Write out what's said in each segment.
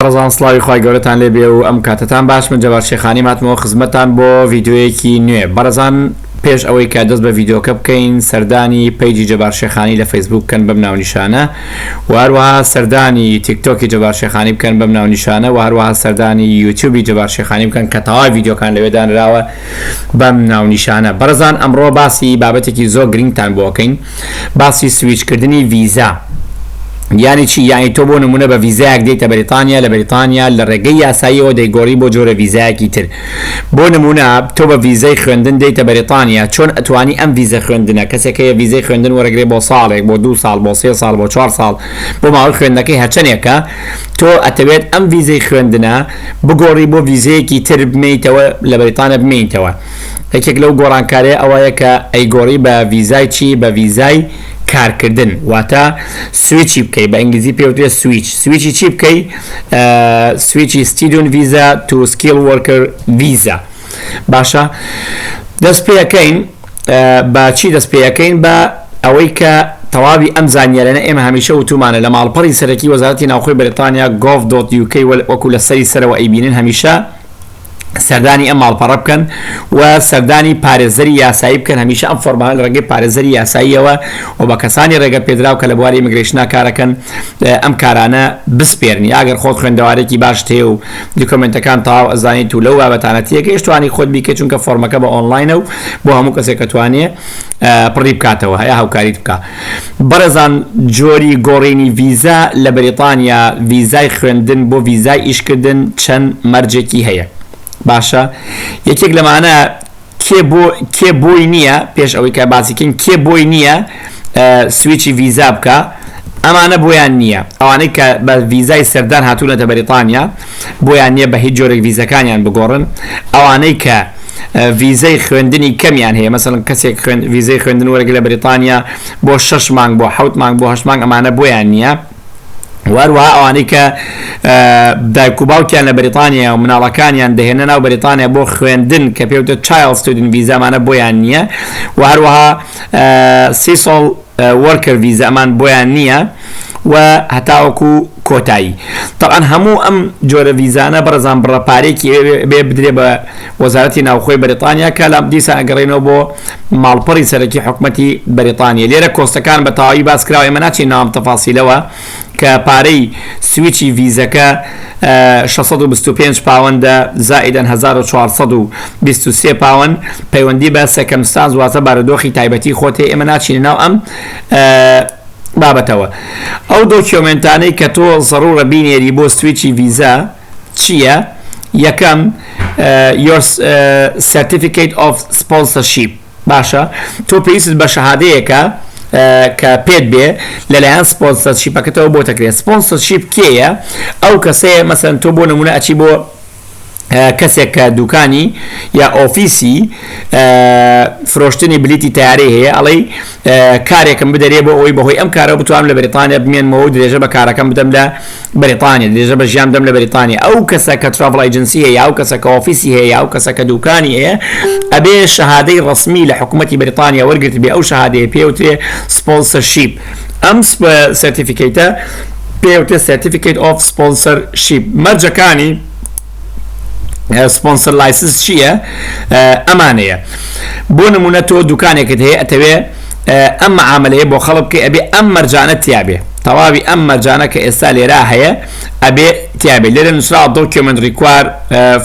بەڕێزان سڵاوی خوای گەورەتان لێ بێ و ئەم کاتەتان باش. من جەبار شێخانی هاتمەوە خزمەتتان بۆ ڤیدیۆیەکی نوێ. بەڕێزان پێش ئەوەی کە دەست بە ڤیدیۆکە بکەین سەردانی page ی جەبار شێخانی لە فەیسبوک بکەن بەم ناونیشانە و هەروەها سەردانی تیکتۆکی جەبار شێخانی بکەن بەم ناونیشانە و هەروەها سەردانی یوتیوبی جەبار شێخانی بکەن کە تەواوی ڤیدیۆکان لەوێ دانراوە بەم ناونیشانە. بەڕێزان ئەمڕۆ باسی بابەتێکی زۆر گرنگتان بۆ ئەکەین، باسی سویچکردنی ڤیزا. یانی چی؟ یانی تۆ بۆ نمونە بە ڤیزایەک دێیتە بەریتانیا، لە بەریتانیا لە ڕێگەی یاساییەوە دەیگۆڕی بۆ جۆرە ڤیزایەکی تر. بۆ نمونە تۆ بە ڤیزەی خوێندن دێیتە بەریتانیا، چۆن ئەتوانی ئەم ڤیزە خوێندنە، کەسێک هەیە ڤیزەی خوێندن وەرەگرێ بۆ ساڵێک، بۆ دوو ساڵ، بۆ سێ ساڵ، بۆ چوار ساڵ، بۆ ماوەی خوێندنەکەی هەرچەنێکە، تۆ ئەتەوێت ئەم ڤیزەی خوێندنە بگۆڕی بۆ ڤیزەیەکی تر بمێیتەوە لە بەریتانیا بمێنیتەوە. یەکێک لەو گۆڕانکاریە ئەوەیە کە ئەیگۆڕی بە ڤیزای چی؟ بە ڤیزای کارکردن، واتە سویچی بکەی، بە ئینگلیزی پێ وترێت switch. switch ی چی بکەی؟ switch ی student visa to skilled worker visa. باشە دەست پێەکەین بە چی؟ دەست پێەکەین بە ئەوەی کە تەواوی ئەم زانیارانە ئێمە هەمیشە وتومانە لە ماڵپەڕی سەرەکی وەزارەتی ناوخۆی بەریتانیا gov.uk وەکو لە سەری سەرەوە ئەیبینن، هەمیشە سەردانی ئەم ماڵپەڕە بکەن و سەردانی پارێزەری یاسایی بکەن. هەمیشە ئەم فۆرمانە لە ڕێگەی پارێزەری یاساییەوە و بە کەسانی ڕێگە پێدراو کە لە بواری immigration ا کارەکەن ئەم کارانە بسپێرن. یا ئەگەر خۆت خوێندەوارێکی باشت هەیە و document ەکان تەواو ئەزانیت و لەو بابەتانە تێگەیشت توانی خۆت بیکەیت، چونکە فۆرمەکە بە ئۆنلاینە و بۆ هەموو کەسێک کە توانێ پڕی بکاتەوە هەیە هاوکاریت بکە. بەڕێزان جۆری گۆڕینی ڤیزا لە بەریتانیا، ڤیزای خوێندن بۆ ڤیزای ئیشکردن چەند مەرجێکی هەیە. باشە یەکێک لەمانە کێ بۆ کێ بۆی نییە، پێش ئەوەی کە باسی کەین کێ بۆی نییە سویچی ڤیزا بکە، ئەمانە بۆیان نییە. ئەوانەی کە بە ڤیزای سەردان هاتوونەتە بەریتانیا بۆیان نییە بە هیچ جۆرێک ڤیزەکانیان بگۆڕن. ئەوانەی کە ڤیزەی خوێندنی کەمیان هەیە، مەسەڵەن کەسێک ڤیزەی خوێندن وەرەگرێت لە بەریتانیا بۆ شەش مانگ، بۆ حەوت مانگ، بۆ هەشت مانگ، ئەمانە بۆیان نییە. وهەروەها ئەوانەی کە دایک و باوکیان لە بەریتانیا و مناڵەکانیان دەهێنە ناو بەریتانیا بۆ خوێندن کە پێوتە child student visa، ئەمانە بۆیان نییە. و هەروەها seasonal worker visa ئەمان بۆیان نییە و هەتاوەکو کۆتایی. تەبعەن هەموو ئەم جۆرە ڤیزانە بەڕێزان بڕە پارەیەکی بێ بدرێ بە وەزارەتی ناوخۆی بەریتانیا کە لە دیسان ئەگەڕێنەوە بۆ ماڵپەڕی سەرەکی حکومەتی بەریتانیا. لێرە cost ەکان بە تەواوی باس کراوە، ئێمە ناچین ناوم تەفاسیلەوە کە پارەی سویچی ڤیزەکە 625 پاوەندە زائیدەن 1423 پاوەند، پەیوەندی بە circumstance واتە بارودۆخی تایبەتی خۆت هەیە. ئێمە ناچینە ناو ئەم بابەتەوە. ئەو document انەی کە تۆ زەڕوڕە بینێری بۆ سویچی ڤیزا چییە؟ یەکەم your certificate of sponsorship. باشە تۆ پێویستت بە شەهادەیەکە کە پێت بێ لەلایەن sponsorship ەکەتەوە بۆ تەکرێت. sponsorship کێیە؟ ئەو کەسەیە مەسەن تۆ بۆ نمونە ئەچی بۆ کەسێک کە دوکانی یا ئۆفیسی فرۆشتنی بلیتی تارەی هەیە، ئەڵێی کارێکم بدەرێ بۆ ئەوەی بەهۆی ئەم کارەوە بتوانم لە بەریتانیا بمێنمەوە و درێژە بە کارەکەم بدەم لە بەریتانیا، درێژە بە ژیان بدەم لە بەریتانیا. ئەو کەسە کە travel agency هەیە، ئەو کەسە کە ئۆفیسی هەیە، ئەو کەسە کە دوکانی هەیە، ئەبێ شەهادەی ڕەسمی لە حکوومەتی بەریتانیا وەرگرتبێ. ئەو شەهادەیە پێوترێ sponsorship. ئەم certificate ە پێوترێ certificate of sponsorship. مەرجەکانی sponsor license چییە؟ ئەمانەیە. بۆ نمونە تۆ دوکانێکت هەیە ئەتەوێ ئەم معاملەیە بۆ خەڵک بکەی، ئەبێ ئەم مەرجانە تیابێ. تەواوی ئەم مەرجانە کە ئێستا لێرا هەیە ئەبێ تیابێ. لێرە نووسراوە document required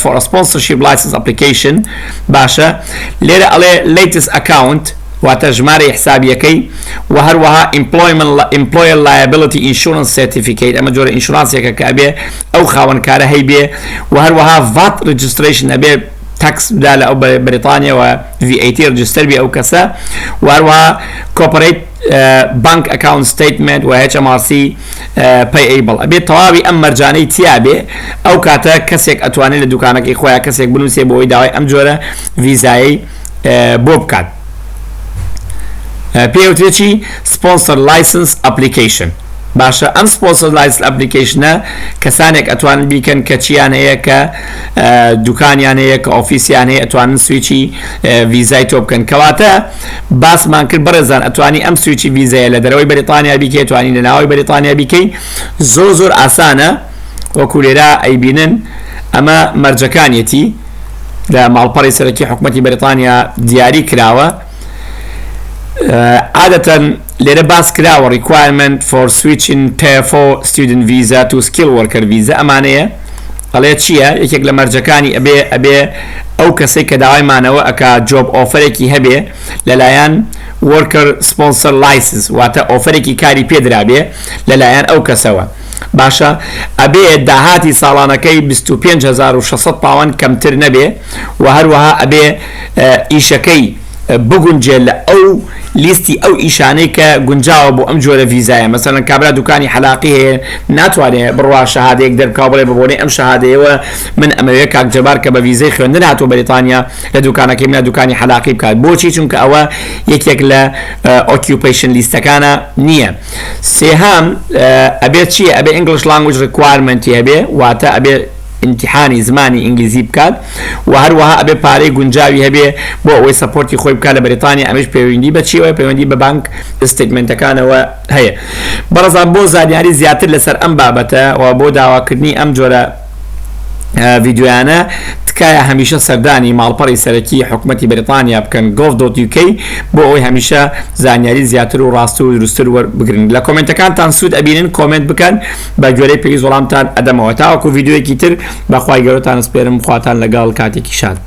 for a sponsorship license application. باشە لێرە ئەڵێ latest account واتە ژمارەی حسابیەکەی، و هەروەها employer liability insurance certificate، ئەمە جۆرە insurance ێکە کە ئەبێ ئەو خاوەنکارە هەیبێ، و هەروەها VAT registration، ئەبێ tax بدا لە ئەو بەریتانیاوە VAT register بێ ئەو کەسە، و هەروەها corporate bank account statement و HMRC payable. ئەبێ تەواوی ئەم مەرجانەی تیا بێ. ئەو کاتە کەسێک ئەتوانێت لە دوکانەکەی خۆیان کەسێک بنووسێ بۆ ئەوەی داوای ئەم جۆرە ڤیزایەی بۆ بکات. پێوترێ چی؟ sponsor license application. باشە ئەم sponsor license application ە کەسانێک ئەتوانن بیکەن کە چیان هەیە، کە دوکانیان هەیە، کە ئۆفیسیان هەیە، ئەتوانن سویچی ڤیزای تۆ بکەن. کەواتە باسمان کرد بەڕێزان ئەتوانی ئەم سویچی ڤیزایە لە دەرەوەی بەریتانیا بیکەی، ئەتوانی لە ناوەوەی بەریتانیا بیکەی. زۆر زۆر ئاسانە. وەکو لێرە ئەیبینن ئەمە مەرجەکانیەتی لە ماڵپەڕی سەرەکی حکومەتی بەریتانیا دیاری کراوە. عادەتەن لێرە باس کراوە Requirement for Switching Tier 4 Student Visa to Skilled Worker Visa ئەمانەیە ئەڵێ چییە یەکێک لە مەرجەکانی ئەبێ ئەبێ ئەو کەسەی کە داوای مانەوە ئەکا job offer ێکی هەبێ لەلایەن Worker Sponsor License واتە offer ێکی کاری پێدرابێ لەلایەن ئەو کەسەوە باشە ئەبێ داهاتی ساڵانەکەی 25600 پاوەن کەمتر نەبێ و هەروەها ئەبێ ئیشەکەی بگونجێ لە ئەو لیستی ئەو ئیشانەی کە گونجاوە بۆ ئەم جۆرە ڤیزایە مەسەلەن کابرا دوکانی حەلاقی هەیە ناتوانێ بڕوا شەهادەیەک دەربکا و بڵێ بە بۆنەی ئەم شەهادەیەوە من ئەمەوێ کاک جەبار کە بە ڤیزەی خوێندن هاتووە بەریتانیا لە دوکانەکەی منە دوکانی حەلاقی بکات بۆچی چونکە ئەوە یەکێک لە occupation list ەکانە نییە سێهام ئەبێ چییە ئەبێ English language requirement ی هەبێ واتە ئەبێ ئیمتیحانی زمانی ئینگلیزی بکات و هەروەها ئەبێ پارەی گونجاوی هەبێ بۆ ئەوەی support ی خۆی بکات لە بەریتانیا ئەمەش پەیوەندی بە چیەوە پەیوەندی بە bank statement ەکانەوە هەیە بەڕێزان بۆ زانیاری زیاتر لەسەر ئەم بابەتە و بۆ داواکردنی ئەم جۆرە ڤیدیۆیانە تکایە هەمیشە سەردانی ماڵپەڕی سەرەکی حکومەتی بەریتانیا بکەن gov.uk بۆ ئەوەی هەمیشە زانیاری زیاتر و ڕاست و دروستتر وەربگرن لە کۆمێنتەکانتان سوود ئەبینن کۆمێنت بکەن بە گوێرەی پێویست وەڵامتان ئەدەمەوە تاوەکو ڤیدیۆیەکی تر بە خوای گەورەتان ئەسپێرم خواتان لەگەڵ کاتێکی شاد.